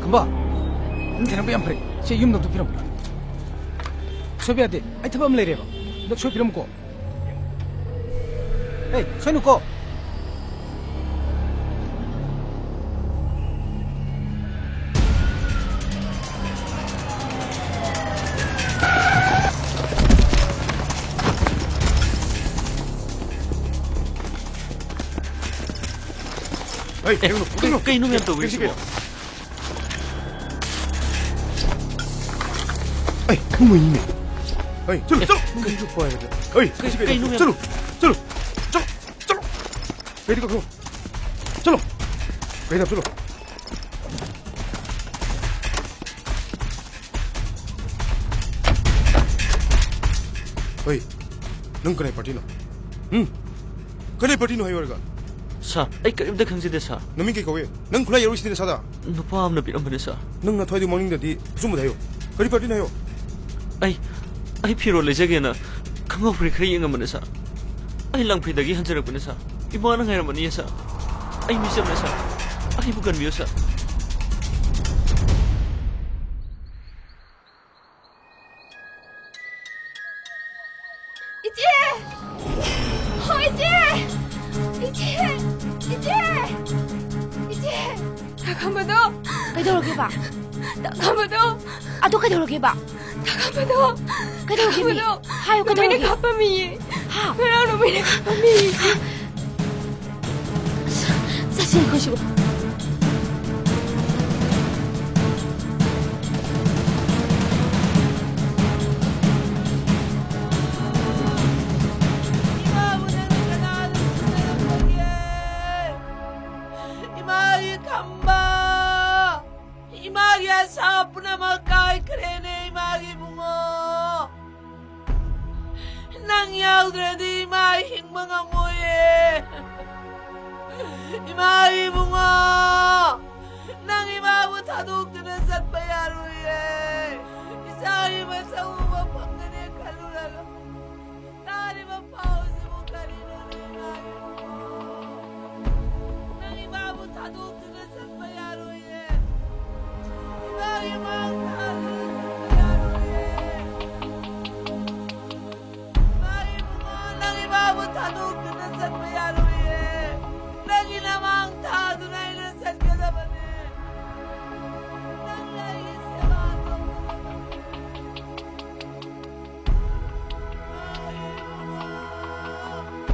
ꯈꯝꯕ, ꯅꯪ ꯊꯦꯡꯅꯕ ꯌꯥꯝ ꯐꯔꯦ꯫ ꯁꯤ ꯌꯨꯝꯗ ꯑꯝꯇ ꯄꯤꯔꯝꯃꯨ꯫ ꯁꯣꯏꯕ ꯌꯥꯗꯦ꯫ ꯑꯩ ꯊꯕꯛ ꯑꯃ ꯂꯩꯔꯦꯕ꯫ ꯍꯟꯗꯛ ꯁꯣꯏ ꯄꯤꯔꯝꯃꯨꯀꯣ꯫ ꯑꯦ, ꯁꯣꯏꯅꯨꯀꯣ꯫ ꯍꯩ, ꯑꯦ, ꯀꯩꯅꯣ, ꯀꯩ-, ꯀꯩꯅꯣ? ꯀꯩꯅꯣ ꯃꯌꯥꯝ ꯇꯧꯔꯤꯁꯤꯕꯣ? ꯀꯩꯅꯣ? ꯑꯩ, ꯅꯣꯡꯃꯩꯅꯤꯅꯦ꯫ ꯍꯩ, ꯆꯠꯂꯨ, ꯑꯦ, ꯆꯠꯂꯨ꯫ ꯀꯩ-, ꯅꯣꯡꯃꯩꯁꯨ ꯄꯥꯏꯔꯒ꯫ ꯍꯩ, ꯀꯩ-, ꯀꯩꯅꯣ ꯀꯩꯅꯣ ꯃꯌꯥꯝ? ꯆꯠꯂꯨ, ꯆꯠꯂꯨ, ꯆꯠꯂꯨ, ꯆꯠꯂꯨ꯫ ꯒꯥꯔꯤꯗ ꯀꯛꯈ꯭ꯔꯣ꯫ ꯆꯠꯂꯣ꯫ ꯒꯥꯔꯤꯗ ꯍꯥꯞꯆꯜꯂꯣ꯫ ꯍꯣꯏ, ꯅꯪ ꯀꯅꯥꯏ ꯄꯥꯔꯇꯤꯅꯣ? ꯎꯝ? ꯀꯅꯥꯏ ꯄꯥꯔꯇꯤꯅꯣ ꯍꯥꯏꯌꯨ ꯍꯥꯏꯔꯒ? ꯁꯥꯔ, ꯑꯩ ꯀꯔꯤꯝꯇ ꯈꯪꯖꯗꯦ, ꯁꯥꯔ꯫ ꯅꯃꯤꯡ ꯀꯩ ꯀꯧꯏ? ꯅꯪ ꯈꯨꯠꯂꯥꯏ ꯌꯥꯎꯔꯛꯏꯁꯤꯗꯤ ꯅꯁꯥꯗ? ꯅꯨꯄꯥ ꯑꯃꯅ ꯄꯤꯔꯝꯕꯅꯦ, ꯁꯥꯔ꯫ ꯅꯪ ꯅꯊ꯭ꯋꯥꯏꯗꯨ ꯃꯥꯡꯅꯤꯡꯗ꯭ꯔꯗꯤ ꯑꯆꯨꯝꯕꯗ ꯍꯥꯏꯌꯨ꯫ ꯀꯔꯤ ꯄꯥꯔꯇꯤꯅꯣ ꯍꯥꯏꯌꯨ? ꯑꯩ, ꯑꯩ ꯐꯤꯔꯣꯜ ꯂꯩꯖꯒꯦꯅ ꯈꯪꯍꯧ ꯐꯨꯔꯤꯠ ꯈꯔ ꯌꯦꯡꯉꯝꯕꯅꯦ, ꯁꯥꯔ꯫ ꯑꯩ ꯂꯪꯐꯩꯗꯒꯤ ꯍꯟꯖꯔꯛꯄꯅꯦ, ꯁꯥꯔ꯫ ꯏꯃꯥꯅ ꯉꯥꯏꯔꯝꯕꯅꯤ, ꯁꯥꯔ꯫ ꯑꯩ ꯃꯤꯆꯝꯅꯦ, ꯁꯥꯔ꯫ ꯑꯩꯕꯨ ꯀꯟꯕꯤꯌꯨ, ꯁꯥꯔ꯫ ꯏꯆꯦ! ꯍꯣ, ꯏꯆꯦ! ꯏꯆꯦ! ꯏꯆꯦ! ꯏꯆꯦ! ꯊꯥꯈꯥꯝꯕꯗꯣ! ꯀꯩꯗꯧꯔꯒꯦꯕ? ꯊꯥꯈꯥꯝꯕꯗꯣ! ꯑꯗꯣ ꯀꯩꯗꯧꯔꯒꯦꯕ? ꯊꯥꯈꯥꯝꯕꯗꯣ! ꯀꯩꯗꯧꯔꯒꯦ ꯃꯤ? ꯊꯥꯈꯥꯝꯕꯗꯣ! ꯍꯥꯏꯌꯨ, ꯅꯣꯡꯃꯩꯅ ꯀꯩꯗꯧꯔꯒꯦ? ꯀꯥꯞꯄꯝꯃꯤꯌꯦ꯫ ꯍꯥ? ꯉꯔꯥꯡ ꯅꯣꯡꯃꯩꯅ ꯀꯥꯞꯄꯝꯃꯤꯌꯦ꯫ ꯆꯠꯁꯤ ꯑꯩꯈꯣꯏꯁꯨ꯫ ꯏꯃꯥꯕꯨ ꯅꯪꯅ ꯀꯅꯥꯗ ꯁꯤꯟꯅꯔꯝꯕꯒꯦ? ꯏꯃꯥꯒꯤ ꯈꯝꯕ! ꯏꯃꯥꯒꯤ ꯑꯁꯥ ꯄꯨꯝꯅꯃꯛ ꯀꯥꯏꯈ꯭ꯔꯦꯅꯦ, ꯏꯃꯥꯒꯤ ꯏꯕꯨꯡꯉꯣ꯫ ꯅꯪ ꯌꯥꯎꯗ꯭ꯔꯗꯤ ꯏꯃꯥ ꯍꯤꯡꯕ ꯉꯝꯃꯣꯏꯌꯦ꯫ ꯏꯃꯥ ꯏꯕꯨꯡꯉꯣ, ꯅꯪ ꯏꯃꯥꯕꯨ ꯊꯥꯗꯣꯛꯇꯨꯅ ꯆꯠꯄ ꯌꯥꯔꯣꯏꯌꯦ꯫